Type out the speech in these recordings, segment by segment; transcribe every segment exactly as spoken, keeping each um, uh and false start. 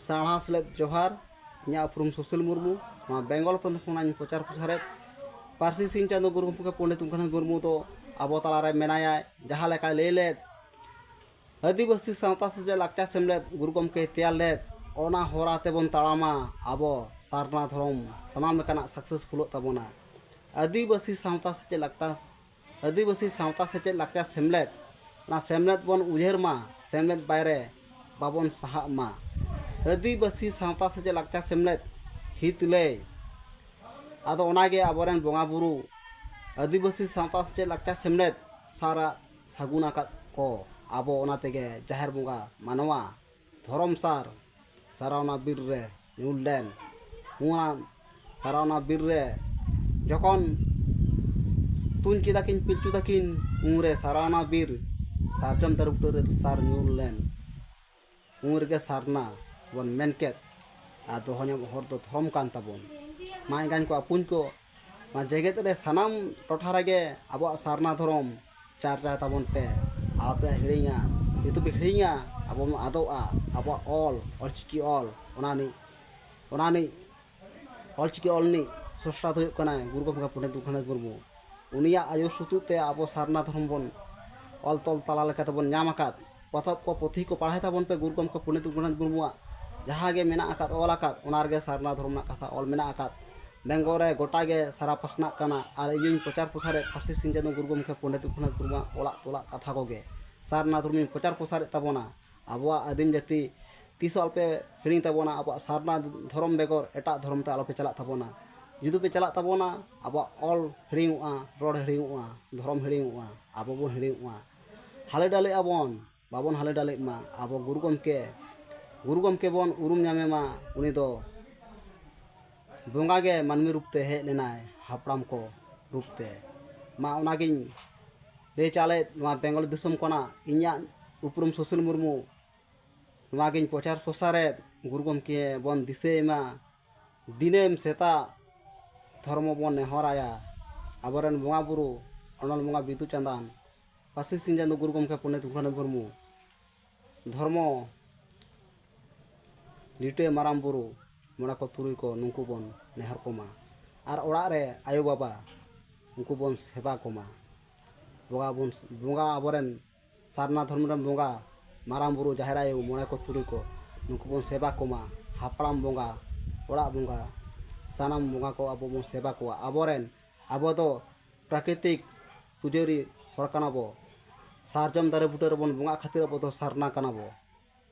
ᱥᱟᱨᱦᱟᱣ ᱥᱮᱞᱮᱫ ᱡᱚᱦᱟᱨ᱾ ᱤᱧᱟᱹᱜ ᱩᱯᱨᱩᱢ ᱥᱩᱥᱤᱞ ᱢᱩᱨᱢᱩ᱾ ᱱᱚᱣᱟ ᱵᱮᱝᱜᱚᱞ ᱯᱚᱱᱚᱛ ᱠᱷᱚᱱᱟᱜ ᱤᱧ ᱯᱨᱚᱪᱟᱨ ᱯᱨᱚᱥᱟᱨᱮᱫ᱾ ᱯᱟᱹᱨᱥᱤ ᱥᱤᱧ ᱪᱟᱸᱫᱳ ᱜᱩᱨᱩ ᱜᱚᱢᱠᱮ ᱯᱚᱱᱰᱤᱛ ᱨᱚᱜᱷᱩᱱᱟᱛᱷ ᱢᱩᱨᱢᱩ ᱫᱚ ᱟᱵᱚ ᱛᱟᱞᱟᱨᱮ ᱢᱮᱱᱟᱭᱟ᱾ ᱡᱟᱦᱟᱸ ᱞᱮᱠᱟᱭ ᱞᱟᱹᱭ ᱞᱮᱫ, ᱟᱹᱫᱤᱵᱟᱹᱥᱤ ᱥᱟᱶᱛᱟ ᱥᱮᱪᱮᱫ ᱞᱟᱠᱪᱟᱨ ᱥᱮᱢᱞᱮᱫ ᱜᱩᱨᱩ ᱜᱚᱢᱠᱮᱭ ᱛᱮᱭᱟᱨ ᱞᱮᱫ, ᱚᱱᱟ ᱦᱚᱨᱟ ᱛᱮᱵᱚᱱ ᱛᱟᱲᱟᱢᱟ, ᱟᱵᱚ ᱥᱟᱨᱱᱟ ᱫᱷᱚᱨᱚᱢ ᱥᱟᱱᱟᱢ ᱞᱮᱠᱟᱱᱟᱜ ᱥᱟᱠᱥᱮᱥᱯᱷᱩᱞᱚᱜ ᱛᱟᱵᱚᱱᱟ᱾ ᱟᱹᱫᱤᱵᱟᱹᱥᱤ ᱥᱟᱶᱛᱟ ᱥᱮᱪᱮᱫ ᱞᱟᱠᱪᱟᱨ ᱟᱹᱫᱤᱵᱟᱹᱥᱤ ᱥᱟᱶᱛᱟ ᱥᱮᱪᱮᱫ ᱞᱟᱠᱪᱟᱨ ᱥᱮᱢᱞᱮᱫ, ᱚᱱᱟ ᱥᱮᱢᱞᱮᱫ ᱵᱚᱱ ᱩᱭᱦᱟᱹᱨ ᱢᱟ, ᱥᱮᱢᱞᱮᱫ ᱵᱟᱭᱨᱮ ᱵᱟᱵᱚᱱ ᱥᱟᱦᱟᱜ ᱢᱟ᱾ ᱟᱹᱫᱤᱵᱟᱹᱥᱤ ᱥᱟᱶᱛᱟ ᱥᱮᱪᱮᱫ ᱞᱟᱠᱪᱟᱨ ᱥᱮᱢᱞᱮᱫ ᱦᱤᱛ ᱞᱟᱹᱭ᱾ ᱟᱫᱚ ᱚᱱᱟᱜᱮ ᱟᱵᱚᱨᱮᱱ ᱵᱚᱸᱜᱟ ᱵᱩᱨᱩ ᱟᱹᱫᱤᱵᱟᱹᱥᱤ ᱥᱟᱶᱛᱟ ᱥᱮᱪᱮᱫ ᱞᱟᱠᱪᱟᱨ ᱥᱮᱢᱞᱮᱫ ᱥᱟᱨᱟ ᱥᱟᱹᱜᱩᱱ ᱟᱠᱟᱫ ᱠᱚ᱾ ᱟᱵᱚ ᱚᱱᱟ ᱛᱮᱜᱮ ᱡᱟᱦᱮᱨ ᱵᱚᱸᱜᱟ ᱢᱟᱱᱣᱟ ᱫᱷᱚᱨᱚᱢ ᱥᱟᱨ ᱥᱟᱨᱟᱣᱱᱟ ᱵᱤᱨ ᱨᱮ ᱧᱩᱨ ᱞᱮᱱ᱾ ᱚᱱᱟ ᱥᱟᱨᱟᱣᱱᱟ ᱵᱤᱨ ᱨᱮ ᱡᱚᱠᱷᱚᱱ ᱛᱩᱧ ᱠᱮᱫᱟ ᱠᱤᱱ ᱯᱤᱞᱪᱩ ᱛᱟᱹᱠᱤᱱ, ᱩᱱᱨᱮ ᱥᱟᱨᱟᱣᱱᱟ ᱵᱤᱨ ᱥᱟᱨᱡᱚᱢ ᱫᱟᱨᱮ ᱵᱩᱴᱟᱹ ᱨᱮ ᱥᱟᱨ ᱧᱩᱨ ᱞᱮᱱ᱾ ᱩᱱ ᱨᱮᱜᱮ ᱥᱟᱨᱱᱟ ᱵᱚᱱ ᱢᱮᱱ ᱠᱮᱫ᱾ ᱟᱨ ᱫᱚᱦᱚ ᱧᱟᱢᱚᱜ ᱦᱚᱨ ᱫᱚ ᱫᱷᱚᱨᱚᱢ ᱠᱟᱱ ᱛᱟᱵᱚᱱ᱾ ᱢᱟ ᱮᱸᱜᱟᱧ ᱠᱚ ᱟᱹᱯᱩᱧ ᱠᱚ, ᱱᱚᱣᱟ ᱡᱮᱜᱮᱛ ᱨᱮ ᱥᱟᱱᱟᱢ ᱴᱚᱴᱷᱟ ᱨᱮᱜᱮ ᱟᱵᱚᱣᱟᱜ ᱥᱟᱨᱱᱟ ᱫᱷᱚᱨᱚᱢ ᱪᱟᱨᱪᱟᱭ ᱛᱟᱵᱚᱱ ᱯᱮ᱾ ᱟᱞᱚᱯᱮ ᱦᱤᱲᱤᱧᱟ᱾ ᱡᱩᱫᱤ ᱯᱮ ᱦᱤᱲᱤᱧᱟ, ᱟᱵᱚ ᱵᱚᱱ ᱟᱫᱚᱜᱼᱟ᱾ ᱟᱵᱚᱣᱟᱜ ᱚᱞ, ᱚᱞᱪᱤᱠᱤ ᱚᱞ, ᱚᱱᱟ ᱱᱤᱡ, ᱚᱱᱟ ᱱᱤᱡ ᱚᱞᱪᱤᱠᱤ ᱚᱞ ᱱᱤᱡ ᱥᱨᱚᱥᱴᱟ ᱫᱚ ᱦᱩᱭᱩᱜ ᱠᱟᱱᱟᱭ ᱜᱩᱨᱩ ᱜᱚᱢᱠᱮ ᱯᱚᱱᱰᱤᱛ ᱨᱚᱜᱷᱩᱱᱟᱛᱷ ᱢᱩᱨᱢᱩ᱾ ᱩᱱᱤᱭᱟᱜ ᱟᱭᱩᱨ ᱥᱩᱛᱩᱜ ᱛᱮ ᱟᱵᱚ ᱥᱟᱨᱱᱟ ᱫᱷᱚᱨᱚᱢ ᱵᱚᱱ ᱚᱞ ᱛᱚᱞ ᱛᱟᱞᱟ ᱞᱮᱠᱟ ᱛᱮᱵᱚᱱ ᱧᱟᱢ ᱟᱠᱟᱫ᱾ ᱯᱚᱛᱚᱵ ᱠᱚ, ᱯᱩᱛᱷᱤ ᱠᱚ ᱯᱟᱲᱦᱟᱣ ᱛᱟᱵᱚᱱ ᱯᱮ ᱜᱩᱨᱩ ᱜᱚᱢᱠᱮ ᱯᱚᱱᱰᱤᱛ ᱨᱚᱜᱷᱩᱱᱟᱛᱷ ᱢᱩᱨᱢᱩᱣᱟᱜ᱾ ᱡᱟᱦᱟᱸ ᱜᱮ ᱢᱮᱱᱟᱜ ᱟᱠᱟᱫ, ᱚᱞ ᱟᱠᱟᱫ, ᱚᱱᱟ ᱨᱮᱜᱮ ᱥᱟᱨᱱᱟ ᱫᱷᱚᱨᱚᱢ ᱨᱮᱱᱟᱜ ᱠᱟᱛᱷᱟ ᱚᱞ ᱢᱮᱱᱟᱜ ᱟᱠᱟᱫ᱾ ᱵᱮᱝᱜᱚᱞ ᱨᱮ ᱜᱚᱴᱟ ᱜᱮ ᱥᱟᱨᱟ ᱯᱟᱥᱱᱟᱜ ᱠᱟᱱᱟ᱾ ᱟᱨ ᱤᱧᱤᱧ ᱯᱨᱚᱪᱟᱨ ᱯᱨᱚᱥᱟᱨᱮᱫ ᱯᱟᱹᱨᱥᱤ ᱥᱤᱧ ᱪᱟᱸᱫᱳ ᱜᱩᱨᱩ ᱜᱚᱢᱠᱮ ᱯᱚᱱᱰᱤᱛ ᱨᱚᱜᱷᱩᱱᱟᱛᱷ ᱢᱩᱨᱢᱩᱣᱟᱜ ᱚᱞᱟᱜ ᱛᱚᱞᱟᱜ ᱠᱟᱛᱷᱟ ᱠᱚᱜᱮ᱾ ᱥᱟᱨᱱᱟ ᱫᱷᱚᱨᱚᱢᱤᱧ ᱯᱨᱚᱪᱟᱨ ᱯᱨᱚᱥᱟᱨᱮᱫ ᱛᱟᱵᱚᱱᱟ᱾ ᱟᱵᱚᱣᱟᱜ ᱟᱹᱫᱤᱢ ᱡᱟᱹᱛᱤ ᱛᱤᱥ ᱦᱚᱸ ᱟᱞᱚᱯᱮ ᱦᱤᱲᱤᱧ ᱛᱟᱵᱚᱱᱟ᱾ ᱟᱵᱚᱣᱟᱜ ᱥᱟᱨᱱᱟ ᱫᱷᱚᱨᱚᱢ ᱵᱮᱜᱚᱨ ᱮᱴᱟᱜ ᱫᱷᱚᱨᱚᱢ ᱛᱮ ᱟᱞᱚᱯᱮ ᱪᱟᱞᱟᱜ ᱛᱟᱵᱚᱱᱟ᱾ ᱡᱩᱫᱤ ᱯᱮ ᱪᱟᱞᱟᱜ ᱛᱟᱵᱚᱱᱟ, ᱟᱵᱚᱣᱟᱜ ᱚᱞ ᱦᱤᱲᱤᱧᱚᱜᱼᱟ, ᱨᱚᱲ ᱦᱤᱲᱤᱧᱚᱜᱼᱟ, ᱫᱷᱚᱨᱚᱢ ᱦᱤᱲᱤᱧᱚᱜᱼᱟ, ᱟᱵᱚ ᱵᱚᱱ ᱦᱤᱲᱤᱧᱚᱜᱼᱟ᱾ ᱦᱟᱞᱮ ᱰᱟᱞᱮᱜ ᱟᱵᱚᱱ, ᱵᱟᱵᱚᱱ ᱦᱟᱞᱮ ᱰᱟᱞᱮᱜ ᱢᱟ᱾ ᱟᱵᱚ ᱜᱩᱨᱩ ᱜᱚᱢᱠᱮ, ᱜᱩᱨᱩ ᱜᱚᱢᱠᱮ ᱵᱚᱱ ᱩᱨᱩᱢ ᱧᱟᱢᱮ ᱢᱟ᱾ ᱩᱱᱤ ᱫᱚ ᱵᱚᱸᱜᱟ ᱜᱮ ᱢᱟᱹᱱᱢᱤ ᱨᱩᱯ ᱛᱮ ᱦᱮᱡ ᱞᱮᱱᱟᱭ, ᱦᱟᱯᱲᱟᱢ ᱠᱚ ᱨᱩᱯ ᱛᱮ᱾ ᱢᱟ ᱚᱱᱟᱜᱤᱧ ᱞᱟᱹᱭ ᱪᱟᱞᱮᱫ ᱱᱚᱣᱟ ᱵᱮᱝᱜᱚᱞ ᱫᱤᱥᱚᱢ ᱠᱷᱚᱱᱟᱜ ᱤᱧᱟᱹᱜ ᱩᱯᱨᱩᱢ ᱥᱩᱥᱤᱞ ᱢᱩᱨᱢᱩ᱾ ᱱᱚᱣᱟᱜᱤᱧ ᱯᱨᱚᱪᱟᱨ ᱯᱨᱚᱥᱟᱨᱮᱫ, ᱜᱩᱨᱩ ᱜᱚᱢᱠᱮ ᱵᱚᱱ ᱫᱤᱥᱟᱹᱭ ᱢᱟ᱾ ᱫᱤᱱᱟᱹᱢ ᱥᱮᱛᱟᱜ ᱫᱷᱚᱨᱢᱚ ᱵᱚᱱ ᱱᱮᱦᱚᱨᱟᱭᱟ᱾ ᱟᱵᱚᱨᱮᱱ ᱵᱚᱸᱜᱟ ᱵᱩᱨᱩ, ᱚᱱᱚᱞ ᱵᱚᱸᱜᱟ ᱵᱤᱫᱩ ᱪᱟᱸᱫᱟᱱ, ᱯᱟᱹᱨᱥᱤ ᱥᱤᱧ ᱪᱟᱸᱫᱳ ᱜᱩᱨᱩ ᱜᱚᱢᱠᱮ ᱯᱚᱱᱰᱤᱛ ᱨᱚᱜᱷᱩᱱᱟᱛᱷ ᱢᱩᱨᱢᱩ᱾ ᱫᱷᱚᱨᱢᱚ ᱞᱤᱴᱟᱹ ᱢᱟᱨᱟᱝ ᱵᱩᱨᱩ, ᱢᱚᱬᱮ ᱠᱚ ᱛᱩᱨᱩᱭ ᱠᱚ, ᱱᱩᱠᱩ ᱵᱚᱱ ᱱᱮᱦᱚᱨ ᱠᱚᱢᱟ᱾ ᱟᱨ ᱚᱲᱟᱜ ᱨᱮ ᱟᱭᱳ ᱵᱟᱵᱟ, ᱩᱱᱠᱩ ᱵᱚᱱ ᱥᱮᱵᱟ ᱠᱚᱢᱟ᱾ ᱵᱚᱸᱜᱟ ᱵᱚᱱ, ᱵᱚᱸᱜᱟ ᱟᱵᱚᱨᱮᱱ ᱥᱟᱨᱱᱟ ᱫᱷᱚᱨᱢᱚ ᱨᱮᱱ ᱵᱚᱸᱜᱟ, ᱢᱟᱨᱟᱝ ᱵᱩᱨᱩ, ᱡᱟᱦᱮᱨ ᱟᱭᱳ, ᱢᱚᱬᱮ ᱠᱚ ᱛᱩᱨᱩᱭ ᱠᱚ, ᱱᱩᱠᱩ ᱵᱚᱱ ᱥᱮᱵᱟ ᱠᱚᱢᱟ᱾ ᱦᱟᱯᱲᱟᱢ ᱵᱚᱸᱜᱟ, ᱚᱲᱟᱜ ᱵᱚᱸᱜᱟ, ᱥᱟᱱᱟᱢ ᱵᱚᱸᱜᱟ ᱠᱚ ᱟᱵᱚ ᱵᱚᱱ ᱥᱮᱵᱟ ᱠᱚᱣᱟ᱾ ᱟᱵᱚᱨᱮᱱ, ᱟᱵᱚ ᱫᱚ ᱯᱨᱟᱠᱨᱤᱛᱤᱠ ᱯᱩᱡᱟᱹᱨᱤ ᱦᱚᱲ ᱠᱟᱱᱟ ᱵᱚ᱾ ᱥᱟᱨᱡᱚᱢ ᱫᱟᱨᱮ ᱵᱩᱴᱟᱹ ᱨᱮᱵᱚᱱ ᱵᱚᱸᱜᱟᱜ ᱠᱷᱟᱹᱛᱤᱨ ᱟᱵᱚ ᱫᱚ ᱥᱟᱨᱱᱟ ᱠᱟᱱᱟ ᱵᱚ᱾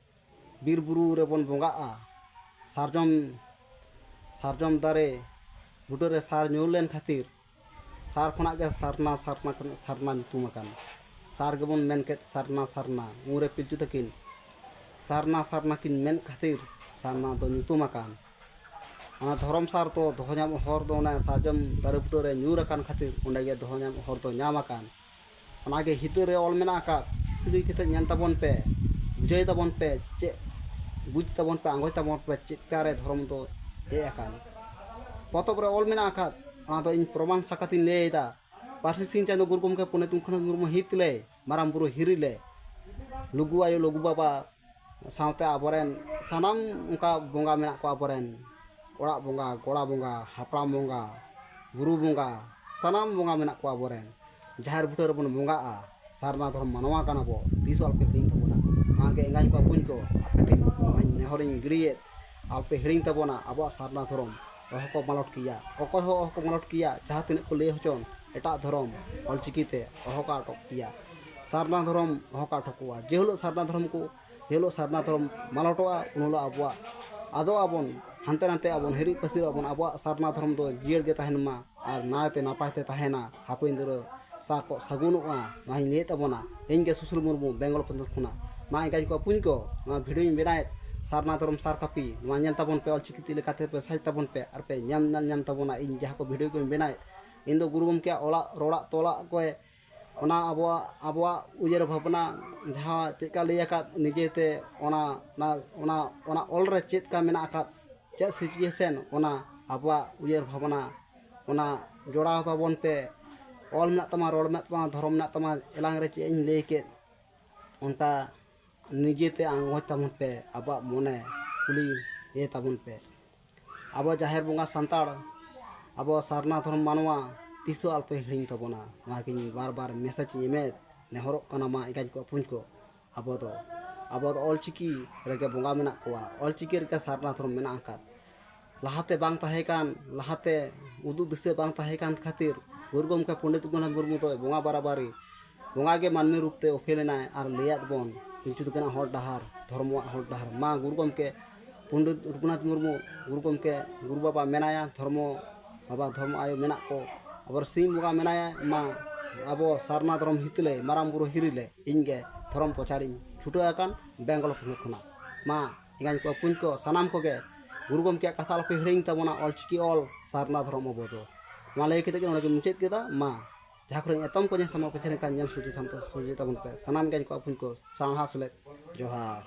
ᱵᱤᱨ ᱵᱩᱨᱩ ᱨᱮᱵᱚᱱ ᱵᱚᱸᱜᱟᱜᱼᱟ᱾ ᱥᱟᱨᱡᱚᱢ, ᱥᱟᱨᱡᱚᱢ ᱫᱟᱨᱮ ᱵᱩᱴᱟᱹ ᱨᱮ ᱥᱟᱨ ᱧᱩᱨ ᱞᱮᱱ ᱠᱷᱟᱹᱛᱤᱨ ᱥᱟᱨ ᱠᱷᱚᱱᱟᱜ ᱜᱮ ᱥᱟᱨᱱᱟ, ᱥᱟᱨᱱᱟ, ᱥᱟᱨᱱᱟ ᱧᱩᱛᱩᱢ ᱟᱠᱟᱱ᱾ ᱥᱟᱨ ᱜᱮᱵᱚᱱ ᱢᱮᱱ ᱠᱮᱫ ᱥᱟᱨᱱᱟ, ᱥᱟᱨᱱᱟ᱾ ᱩᱱᱨᱮ ᱯᱤᱞᱪᱩ ᱛᱟᱹᱠᱤᱱ ᱥᱟᱨᱱᱟ, ᱥᱟᱨᱱᱟ ᱠᱤᱱ ᱢᱮᱱ ᱠᱷᱟᱹᱛᱤᱨ ᱥᱟᱨᱱᱟ ᱫᱚ ᱧᱩᱛᱩᱢ ᱟᱠᱟᱱ᱾ ᱚᱱᱟ ᱫᱷᱚᱨᱚᱢ ᱥᱟᱨ ᱫᱚ ᱫᱚᱦᱚ ᱧᱟᱢ ᱦᱚᱨ ᱫᱚ ᱚᱱᱟ ᱥᱟᱨᱡᱚᱢ ᱫᱟᱨᱮ ᱵᱩᱴᱟᱹ ᱨᱮ ᱧᱩᱨ ᱟᱠᱟᱱ ᱠᱷᱟᱹᱛᱤᱨ ᱚᱸᱰᱮ ᱜᱮ ᱫᱚᱦᱚ ᱧᱟᱢ ᱦᱚᱨ ᱫᱚ ᱧᱟᱢ ᱟᱠᱟᱱ᱾ ᱚᱱᱟᱜᱮ ᱦᱤᱛᱟᱹ ᱨᱮ ᱚᱞ ᱢᱮᱱᱟᱜ ᱟᱠᱟᱫ᱾ ᱦᱤᱥᱲᱤ ᱠᱟᱛᱮ ᱧᱮᱞ ᱛᱟᱵᱚᱱ ᱯᱮ, ᱵᱩᱡᱷᱟᱹᱣ ᱛᱟᱵᱚᱱ ᱯᱮ, ᱪᱮᱫ ᱵᱩᱡᱽ ᱛᱟᱵᱚᱱ ᱯᱮ, ᱟᱸᱜᱚᱪ ᱛᱟᱵᱚᱱ ᱯᱮ, ᱪᱮᱫ ᱠᱟᱨᱮ ᱫᱷᱚᱨᱚᱢ ᱫᱚ ᱦᱮᱡ ᱟᱠᱟᱱ᱾ ᱯᱚᱛᱚᱵ ᱨᱮ ᱚᱞ ᱢᱮᱱᱟᱜ ᱟᱠᱟᱫ, ᱚᱱᱟ ᱫᱚ ᱤᱧ ᱯᱨᱚᱢᱟᱱ ᱥᱟᱠᱟᱛ ᱤᱧ ᱞᱟᱹᱭ ᱮᱫᱟ᱾ ᱯᱟᱹᱨᱥᱤ ᱥᱤᱧ ᱪᱟᱸᱫᱳ ᱜᱩᱨᱩ ᱜᱚᱢᱠᱮ ᱯᱚᱱᱰᱤᱛ ᱨᱚᱜᱷᱩᱱᱟᱛᱷ ᱢᱩᱨᱢᱩ ᱦᱤᱛ ᱞᱮ, ᱢᱟᱨᱟᱝ ᱵᱩᱨᱩ ᱦᱤᱨᱤ ᱞᱮ, ᱞᱩᱜᱩ ᱟᱭᱳ, ᱞᱩᱜᱩ ᱵᱟᱵᱟ, ᱥᱟᱶᱛᱮ ᱟᱵᱚᱨᱮᱱ ᱥᱟᱱᱟᱢ ᱚᱱᱠᱟ ᱵᱚᱸᱜᱟ ᱢᱮᱱᱟᱜ ᱠᱚᱣᱟ, ᱟᱵᱚᱨᱮᱱ ᱚᱲᱟᱜ ᱵᱚᱸᱜᱟ, ᱜᱚᱲᱟ ᱵᱚᱸᱜᱟ, ᱦᱟᱯᱲᱟᱢ ᱵᱚᱸᱜᱟ, ᱵᱩᱨᱩ ᱵᱚᱸᱜᱟ, ᱥᱟᱱᱟᱢ ᱵᱚᱸᱜᱟ ᱢᱮᱱᱟᱜ ᱠᱚᱣᱟ ᱟᱵᱚᱨᱮᱱ᱾ ᱡᱟᱦᱮᱨ ᱵᱩᱴᱟᱹ ᱨᱮᱵᱚᱱ ᱵᱚᱸᱜᱟᱜᱼᱟ᱾ ᱥᱟᱨᱱᱟ ᱫᱷᱚᱨᱚᱢ ᱢᱟᱱᱣᱟ ᱠᱟᱱᱟ ᱵᱚ, ᱛᱤᱥ ᱦᱚᱸ ᱟᱞᱚᱯᱮ ᱦᱤᱲᱤᱧ ᱛᱟᱵᱚᱱᱟ᱾ ᱚᱱᱟᱜᱮ ᱮᱸᱜᱟᱧ ᱠᱚ ᱟᱹᱯᱩᱧ ᱠᱚ, ᱟᱯᱮ ᱴᱷᱮᱱ ᱱᱚᱣᱟᱧ ᱱᱮᱦᱚᱨᱤᱧ ᱜᱤᱰᱤᱭᱮᱫ, ᱟᱞᱚᱯᱮ ᱦᱤᱲᱤᱧ ᱛᱟᱵᱚᱱᱟ ᱟᱵᱚᱣᱟᱜ ᱥᱟᱨᱱᱟ ᱫᱷᱚᱨᱚᱢ᱾ ᱚᱦᱚ ᱠᱚ ᱢᱟᱞᱚᱴ ᱠᱮᱭᱟ, ᱚᱠᱚᱭ ᱦᱚᱸ ᱚᱦᱚ ᱠᱚ ᱢᱟᱞᱚᱴ ᱠᱮᱭᱟ, ᱡᱟᱦᱟᱸ ᱛᱤᱱᱟᱹᱜ ᱠᱚ ᱞᱟᱹᱭ ᱦᱚᱪᱚᱱ ᱮᱴᱟᱜ ᱫᱷᱚᱨᱚᱢ, ᱚᱞᱪᱤᱠᱤ ᱛᱮ ᱚᱦᱚ ᱠᱚ ᱟᱴᱚᱠ ᱠᱮᱭᱟ᱾ ᱥᱟᱨᱱᱟ ᱫᱷᱚᱨᱚᱢ ᱚᱦᱚ ᱠᱚ ᱟᱴᱚᱠ ᱠᱚᱣᱟ᱾ ᱡᱮ ᱦᱤᱞᱳᱜ ᱥᱟᱨᱱᱟ ᱫᱷᱚᱨᱚᱢ ᱠᱚ, ᱡᱮ ᱦᱤᱞᱳᱜ ᱥᱟᱨᱱᱟ ᱫᱷᱚᱨᱚᱢ ᱢᱟᱞᱚᱴᱚᱜᱼᱟ, ᱩᱱ ᱦᱤᱞᱳᱜ ᱟᱵᱚᱣᱟᱜ ᱟᱫᱚᱜ ᱟᱵᱚᱱ, ᱦᱟᱱᱛᱮ ᱱᱟᱛᱮ ᱟᱵᱚᱱ, ᱦᱤᱨᱤᱡ ᱯᱟᱹᱥᱤᱨᱚᱜ ᱟᱵᱚᱱ, ᱟᱵᱚᱣᱟᱜ ᱥᱟᱨᱱᱟ ᱫᱷᱚᱨᱚᱢ ᱫᱚ ᱡᱤᱭᱟᱹᱲ ᱜᱮ ᱛᱟᱦᱮᱱ ᱢᱟ ᱟᱨ ᱱᱟᱭᱛᱮ ᱱᱟᱯᱟᱭ ᱛᱮ ᱛᱟᱦᱮᱱᱟ᱾ ᱦᱟᱯᱮᱱ ᱫᱤᱱ ᱨᱮ ᱥᱟᱨ ᱠᱚ ᱥᱟᱹᱜᱩᱱᱚᱜᱼᱟ, ᱱᱚᱣᱟᱧ ᱞᱟᱹᱭᱮᱫ ᱛᱟᱵᱚᱱᱟ᱾ ᱤᱧ ᱜᱮ ᱥᱩᱥᱤᱞ ᱢᱩᱨᱢᱩ, ᱵᱮᱝᱜᱚᱞ ᱯᱚᱱᱚᱛ ᱠᱷᱚᱱᱟᱜ᱾ ᱢᱟ ᱮᱸᱜᱟᱧ ᱠᱚ ᱟᱹᱯᱩᱧ ᱠᱚ, ᱱᱚᱣᱟ ᱵᱷᱤᱰᱤᱭᱳᱧ ᱵᱮᱱᱟᱣᱮᱫ ᱥᱟᱨᱱᱟ ᱫᱷᱚᱨᱚᱢ ᱥᱟᱨ ᱠᱟᱹᱯᱤ, ᱱᱚᱣᱟ ᱧᱮᱞ ᱛᱟᱵᱚᱱ ᱯᱮ, ᱚᱞᱪᱤᱠᱤ ᱛᱮ ᱞᱮᱠᱟᱛᱮ ᱯᱮ ᱥᱟᱡᱽ ᱛᱟᱵᱚᱱ ᱯᱮ ᱟᱨ ᱯᱮ ᱧᱟᱢ ᱧᱮᱞ ᱧᱟᱢ ᱛᱟᱵᱚᱱᱟ ᱤᱧ ᱡᱟᱦᱟᱸ ᱠᱚ ᱵᱷᱤᱰᱤᱭᱳ ᱠᱚᱧ ᱵᱮᱱᱟᱣᱮᱫ᱾ ᱤᱧ ᱫᱚ ᱜᱩᱨᱩ ᱜᱚᱢᱠᱮᱭᱟᱜ ᱚᱞᱟᱜ ᱨᱚᱲᱟᱜ ᱛᱚᱞᱟᱜ ᱠᱚ, ᱚᱱᱟ ᱟᱵᱚᱣᱟᱜ, ᱟᱵᱚᱣᱟᱜ ᱩᱭᱦᱟᱹᱨ ᱵᱷᱟᱵᱽᱱᱟ ᱡᱟᱦᱟᱸ ᱪᱮᱫ ᱞᱮᱠᱟ ᱞᱟᱹᱭ ᱟᱠᱟᱫ ᱱᱤᱡᱮᱛᱮ, ᱚᱱᱟ, ᱚᱱᱟ, ᱚᱱᱟ, ᱚᱱᱟ ᱚᱞ ᱨᱮ ᱪᱮᱫ ᱞᱮᱠᱟ ᱢᱮᱱᱟᱜ ᱟᱠᱟᱫ, ᱪᱮᱫ ᱥᱤᱪᱩᱭᱮᱥᱚᱱ, ᱚᱱᱟ ᱟᱵᱚᱣᱟᱜ ᱩᱭᱦᱟᱹᱨ ᱵᱷᱟᱵᱽᱱᱟ, ᱚᱱᱟ ᱡᱚᱲᱟᱣ ᱛᱟᱵᱚᱱ ᱯᱮ᱾ ᱚᱞ ᱢᱮᱱᱟᱜ ᱛᱟᱢᱟ, ᱨᱚᱲ ᱢᱮᱱᱟᱜ ᱛᱟᱢᱟ, ᱫᱷᱚᱨᱚᱢ ᱢᱮᱱᱟᱜ ᱛᱟᱢᱟ, ᱮᱞᱟᱝ ᱨᱮ ᱪᱮᱫ ᱤᱧ ᱞᱟᱹᱭ ᱠᱮᱫ, ᱚᱱᱠᱟ ᱱᱤᱡᱮᱛᱮ ᱟᱸᱜᱚᱪ ᱛᱟᱵᱚᱱ ᱯᱮ ᱟᱵᱚᱣᱟᱜ ᱢᱚᱱᱮ᱾ ᱠᱩᱞᱤ ᱤᱭᱟᱹ ᱛᱟᱵᱚᱱ ᱯᱮ᱾ ᱟᱵᱚ ᱡᱟᱦᱮᱨ ᱵᱚᱸᱜᱟ ᱥᱟᱱᱛᱟᱲ, ᱟᱵᱚ ᱥᱟᱨᱱᱟ ᱫᱷᱚᱨᱚᱢ ᱢᱟᱱᱣᱟ ᱛᱤᱥ ᱦᱚᱸ ᱟᱞᱚᱯᱮ ᱦᱤᱲᱤᱧ ᱛᱟᱵᱚᱱᱟ᱾ ᱱᱚᱣᱟ ᱜᱮ ᱤᱧ ᱵᱟᱨ ᱵᱟᱨ ᱢᱮᱥᱮᱡᱽ ᱤᱧ ᱮᱢᱮᱫ, ᱱᱮᱦᱚᱨᱚᱜ ᱠᱟᱱᱟ ᱢᱟ ᱮᱸᱜᱟᱧ ᱠᱚ ᱟᱹᱯᱩᱧ ᱠᱚ, ᱟᱵᱚ ᱫᱚ ᱟᱵᱚ ᱫᱚ ᱚᱞᱪᱤᱠᱤ ᱨᱮᱜᱮ ᱵᱚᱸᱜᱟ ᱢᱮᱱᱟᱜ ᱠᱚᱣᱟ, ᱚᱞᱪᱤᱠᱤ ᱨᱮᱜᱮ ᱥᱟᱨᱱᱟ ᱫᱷᱚᱨᱚᱢ ᱢᱮᱱᱟᱜ ᱟᱠᱟᱫ᱾ ᱞᱟᱦᱟᱛᱮ ᱵᱟᱝ ᱛᱟᱦᱮᱸ ᱠᱟᱱ, ᱞᱟᱦᱟᱛᱮ ᱩᱫᱩᱜ ᱫᱤᱥᱟᱹ ᱵᱟᱝ ᱛᱟᱦᱮᱸ ᱠᱟᱱ ᱠᱷᱟᱹᱛᱤᱨ ᱜᱩᱨᱩ ᱜᱚᱢᱠᱮ ᱯᱚᱱᱰᱤᱛ ᱨᱚᱜᱷᱩᱱᱟᱛᱷ ᱢᱩᱨᱢᱩ ᱫᱚᱭ ᱵᱚᱸᱜᱟ ᱵᱟᱨᱟᱵᱟᱨᱤ, ᱵᱚᱸᱜᱟ ᱜᱮ ᱢᱟᱹᱱᱢᱤ ᱨᱩᱯ ᱛᱮ ᱩᱯᱮᱞ ᱮᱱᱟᱭ ᱟᱨ ᱞᱟᱹᱭᱟᱫ ᱵᱚᱱ ᱯᱤᱞᱪᱩ ᱛᱟᱹᱠᱤᱱᱟᱜ ᱦᱚᱨ ᱰᱟᱦᱟᱨ, ᱫᱷᱚᱨᱢᱚᱣᱟᱜ ᱦᱚᱨ ᱰᱟᱦᱟᱨ᱾ ᱢᱟ ᱜᱩᱨᱩ ᱜᱚᱢᱠᱮ ᱯᱚᱱᱰᱤᱛ ᱨᱚᱜᱷᱩᱱᱟᱛᱷ ᱢᱩᱨᱢᱩ, ᱜᱩᱨᱩ ᱜᱚᱢᱠᱮ, ᱜᱩᱨᱩ ᱵᱟᱵᱟ ᱢᱮᱱᱟᱭᱟ, ᱫᱷᱚᱨᱢᱚ ᱵᱟᱵᱟ, ᱫᱷᱚᱨᱢᱚ ᱟᱭᱳ ᱢᱮᱱᱟᱜ ᱠᱚ, ᱟᱵᱚᱨ ᱥᱤᱧ ᱵᱚᱸᱜᱟ ᱢᱮᱱᱟᱭᱟ᱾ ᱢᱟ ᱟᱵᱚ ᱥᱟᱨᱱᱟ ᱫᱷᱚᱨᱚᱢ ᱦᱤᱛ ᱞᱮ, ᱢᱟᱨᱟᱝ ᱵᱩᱨᱩ ᱦᱤᱨᱤ ᱞᱮ, ᱤᱧ ᱜᱮ ᱫᱷᱚᱨᱚᱢ ᱯᱨᱚᱪᱟᱨᱤᱧ ᱪᱷᱩᱴᱟᱹᱣ ᱟᱠᱟᱱ ᱵᱮᱝᱜᱚᱞ ᱯᱚᱱᱚᱛ ᱠᱷᱚᱱᱟᱜ᱾ ᱢᱟ ᱮᱸᱜᱟᱧ ᱠᱚ ᱟᱹᱯᱩᱧ ᱠᱚ ᱥᱟᱱᱟᱢ ᱠᱚᱜᱮ ᱜᱩᱨᱩ ᱜᱚᱢᱠᱮᱭᱟᱜ ᱠᱟᱛᱷᱟ ᱟᱞᱚᱯᱮ ᱦᱤᱲᱤᱧ ᱛᱟᱵᱚᱱᱟ, ᱚᱞᱪᱤᱠᱤ ᱚᱞ ᱥᱟᱨᱱᱟ ᱫᱷᱚᱨᱚᱢ ᱟᱵᱚ ᱫᱚ᱾ ᱱᱚᱣᱟ ᱞᱟᱹᱭ ᱠᱟᱛᱮ ᱜᱮ ᱱᱚᱰᱮ ᱜᱮ ᱢᱩᱪᱟᱹᱫ ᱠᱮᱫᱟ᱾ ᱢᱟ ᱡᱟᱦᱟᱸ ᱠᱚᱨᱮ ᱮᱛᱚᱢ ᱠᱚ ᱧᱮᱞ ᱥᱟᱢᱟᱝ ᱯᱟᱪᱷᱮ ᱞᱮᱱᱠᱷᱟᱱ ᱧᱮᱞ ᱥᱚᱡᱷᱮ ᱥᱟᱢᱴᱟᱣ ᱥᱚᱡᱷᱮ ᱛᱟᱵᱚᱱ ᱯᱮ᱾ ᱥᱟᱱᱟᱢ ᱮᱸᱜᱟᱧ ᱠᱚ ᱟᱹᱯᱩᱧ ᱠᱚ ᱥᱟᱨᱦᱟᱣ ᱥᱮᱞᱮᱫ ᱡᱚᱦᱟᱨ᱾